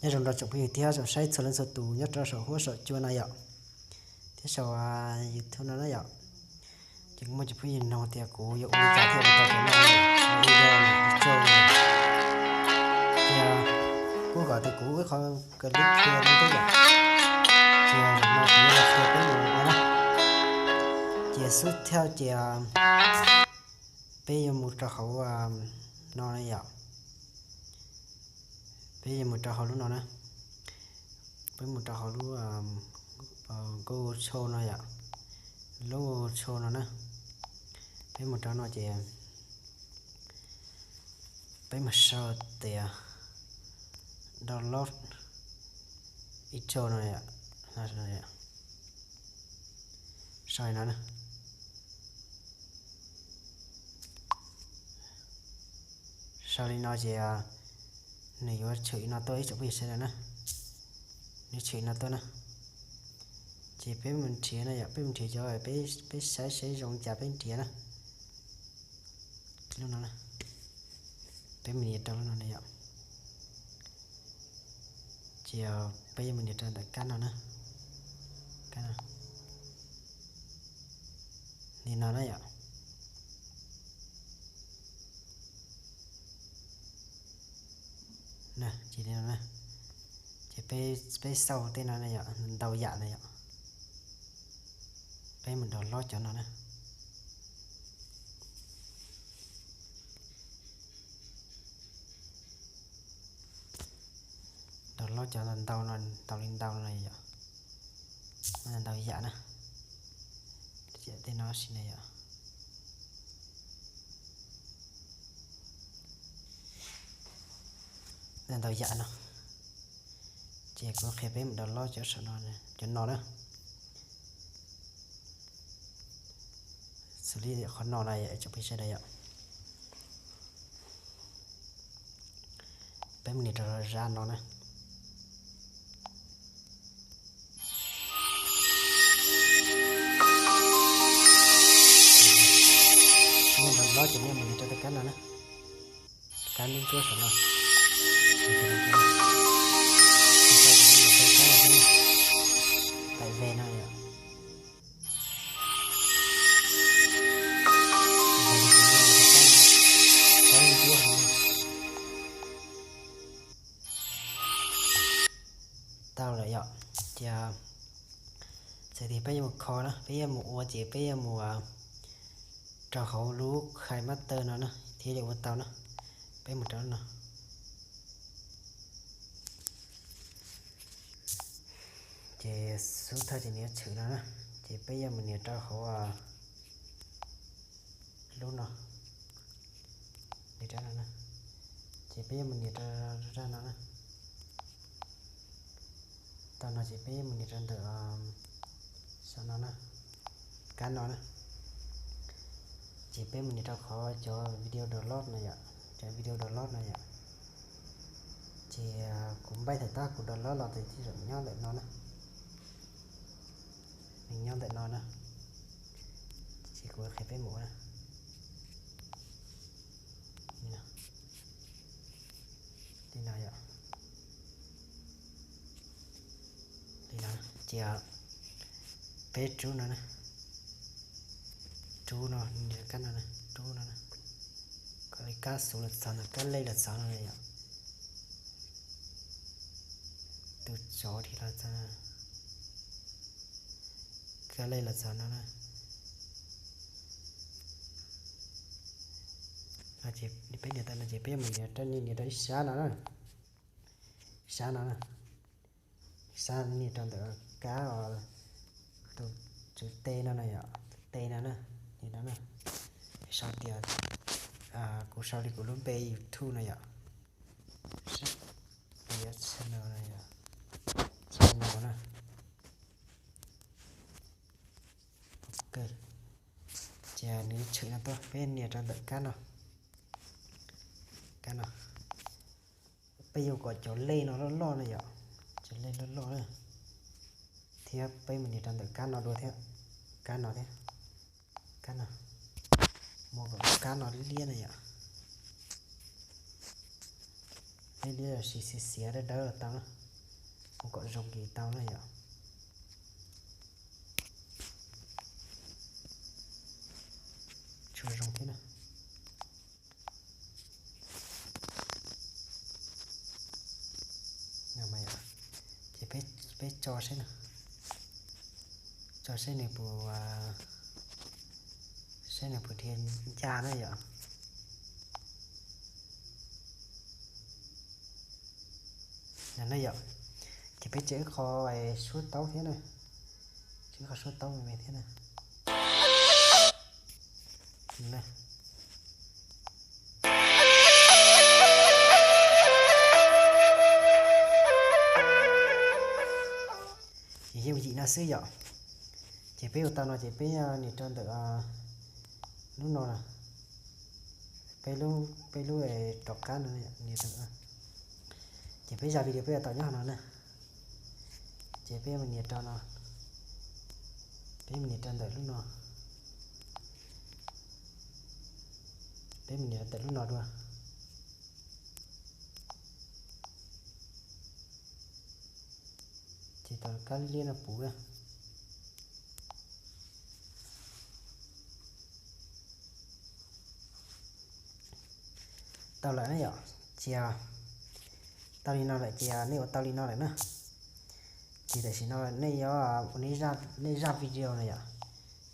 Nyob zoo rau tsoom phooj ywg thiab tsoom saib txhua leej txhua tus nyob rau saum huab saum cua no yom, thiab saum YouTube no na yom. Ces kuv muaj cov phooj ywg nug tias kuv yuav ua li cas thiaj ua tau cov no, ua ib zaug ib zaug no. Ces kuj kom tias kuv ib qho clip qhia no thiab yom. Ces zaum no kuv yuav los qhia peb mus ua na. Ces xub thawj ces peb yuav mus rau hauv no na yom. Peb yuav mus rau hauv lub no na. Peb mus rau hauv lub Google Chrome no yom. Lub Google Chrome no na. Peb mus rau no ces peb mus sau tias download ib tso no, sau li no na. Sau li no ces nws yuav tshwm li no tuaj ib tsoom phooj ywg sawv daws na. Nws tshwm li no tuaj na. Ces peb mus nrhiav na yom, peb mus nrhiav cov peb saib saib zoo cas peb nrhiav na. Lub no na, peb mus nias rau lub no na yom. Ces peb yuav mus nias rau ntawm kab no na. Kab no. Li no na yom. Ces li no na. Ces peb xauj tej no na yom, ntau yam na yom. Peb mus download cov no na. Download cov ntau no, ntau li ntau no yom. Ntau yam na. Tej no sis na yom. Ntau yam no. Ces kuv qhia peb mus download cov saum no, cov no na. Xws li qhov no na yom, tsoom phooj ywg sawv daws yom. Peb mus nias rau zaj no na. Nej download ces nej mus nias rau tej kab no na. Kab ntsuab ntsuab saum no. Tawm ve no yom. Tau lawm yom. Ces txawm tias peb yuav mus kho na, peb yuav mus ua ces peb yuav mus rau hauv lub KineMaster no na thiaj li ua tau na. Peb mus rau no. Ces xub thawj ces nws yuav tshwm no na, ces peb yuav mus nias rau hauv lub no, nias rau no na, ces peb yuav mus nias rau zaj no na. Tau no ces peb yuav mus nias rau ntawm saum no na, kab no na. Ces peb mus nias rau qhov cov video download no yom, cov video download no yom. Ces kuv npaij thaum tab kuv download los ces thiaj zaum nyob ntawm no na. Nws nyob ntawm no na. Ces kuv qhia peb mus na. Li no yom. Li no ces peb rub no na. Rub no, kab no na, rub no na. Kom li kab xov los txog no, kab lej los txog no yom. Tus tsov dhia los txog no. Kab lej los txog no na. Ces peb nias tau no ces peb mus nias rau, nias rau ib sab no na. Sab no na. Sab nias rau ntawm kab, tus tswv T no na yom, tus T no na, li no na. Sau tias, kuv sau li kuv lub npe YouTube no yom. Sab, channel no yom, channel na. Ok. Ces nws tshwm no tuaj, peb nias rau ntawm kab no. Kab no. Peb yuav kom cov lej no loj loj na yom, cov lej loj loj na. Thiab peb mus nias rau ntawm kab no dua thiab, kab no thiab, kab no. Mus kom kab no liab na yom. Peb liab los sis xiav xiav dawb dawb los tau na, ua kom zoo kis tau na yom. Tshua zoo thiab na. Ces peb tso seb, tso seb nws puas, seb nws puas dhia ncaj na yom. Na yom, ces peb tso ib qho suab taub thiab na, tso ib qho suab taub me me thiab na. Ces yooj yim no xwb yom. Ces peb ua tau no ces peb nias rau ntawm lub no na, peb lub, peb lub rov qab no, nias rau. Ces peb zaj video peb ua tau nyob no na. Ces peb mus nias rau no, peb mus nias rau ntawm lub no, peb mus nias rau ntawm lub no dua. Ces tau kab liab no puv na. Tau lawm na yom, ces tau li no lawm ces nej ua tau li no lawm na. Ces tam sim no nej yuav ua nej zaj video na yom,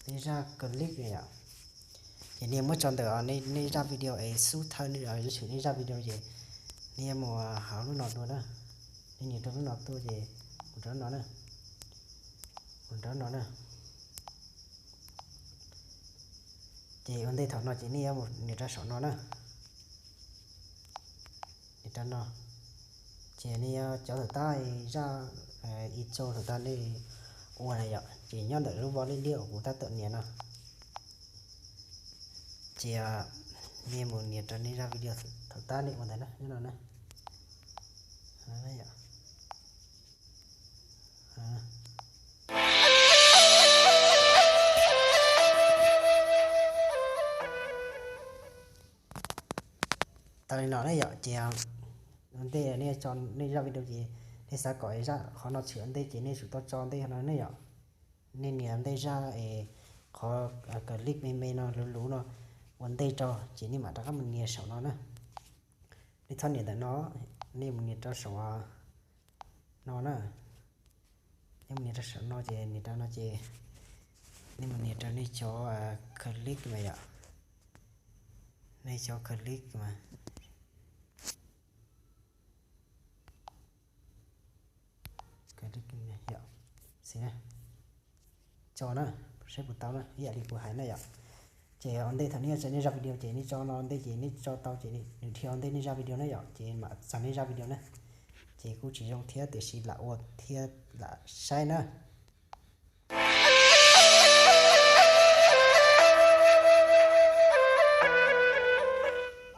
nej zaj clip na yom. Ces nej muab tso ntawm nej zaj video es xub thawj nej yuav tshwm nej zaj video ces nej yuav mus hauv lub no dua na. Nej nias rau lub no tuaj ces mus rau lub no na, mus rau lub no na. Ces ua ntej thaum no ces nej yuav mus nias rau saum no na, nias rau no. Ces nej yuav cov thaum tab zaj intro thaum tab nej ua na yom, ces nyob ntawm lub vo liab liab uas kuv tab tom nias no. Ces nej mus nias rau nej zaj video thaum tab nej ua ntawd na, nyob no na. Tau li no na yom, ces ua ntej nej tso nej zaj video ces nej xav kom qhov no tshwm ua ntej ces nej tsum tau tso ntej no na yom. Nej nias ntej zaj es qhov clip me me no luv luv no ua ntej rau ces nej mam rov qab mus nias saum no na. Nej txhob nias ntawm no, nej mus nias rau saum no na. Nej mus nias rau saum no ces nias rau no ces nej mus nias rau nej cov clip mas yom. Nej cov clip mas clip yom, xis na, tso na, saib puas tau na, ib yam li kuv hais na yom. Ces ua ntej thaum nej tso nej zaj video ces nej tso no ntej ces nej tso tau ces nws dhia ua ntej nej zaj video na yom, ces mam txog nej zaj video na. Ces kuj tsis zoo thiab tiam sis lam ua thiab lam saib na.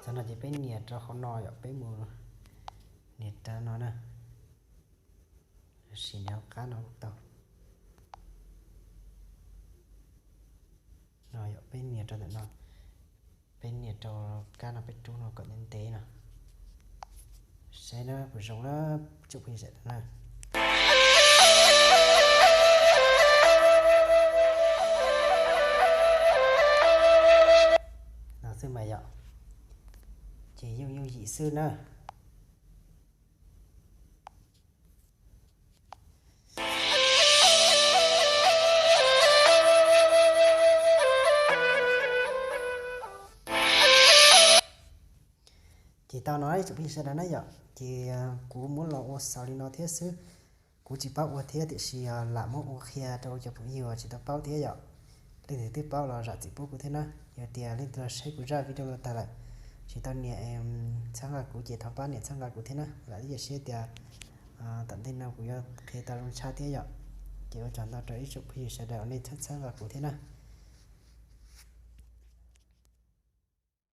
Txog no ces peb nias rau hauv no yom, peb mus nias rau no na. Sim nias hauv qab no kuj tau. No yom, peb nias rau ntawm no, peb nias rau kab no peb rub no kom ntev ntev no. Saib na puas zoo na, tsoom phooj ywg sawv daws na. No xwb mas yom, ces yooj yooj yim xwb na. Ces tau no ib tsoom phooj ywg sawv daws na yom, ces kuv muab los ua xaus li no thiab xwb. Kuv tsis paub ua thiab tiam sis lam muab ua qhia rau cov phooj ywg uas tsis tau paub thiab yom. Leej twg twb paub los zam txim pub kuv thiab na. Yog tias leej twg los saib kuv zaj video no tag lawm tsis tau nias txhawb nqa kuv ces thov pab nias txhawb nqa kuv thiab na. Lam ib yam siab tias tom ntej no kuv yuav qhia tau zoo tshaj thiab yom. Ces ua tsaug ntau rau ib tsoom phooj ywg sawv daws uas nej txhawb nqa kuv thiab na.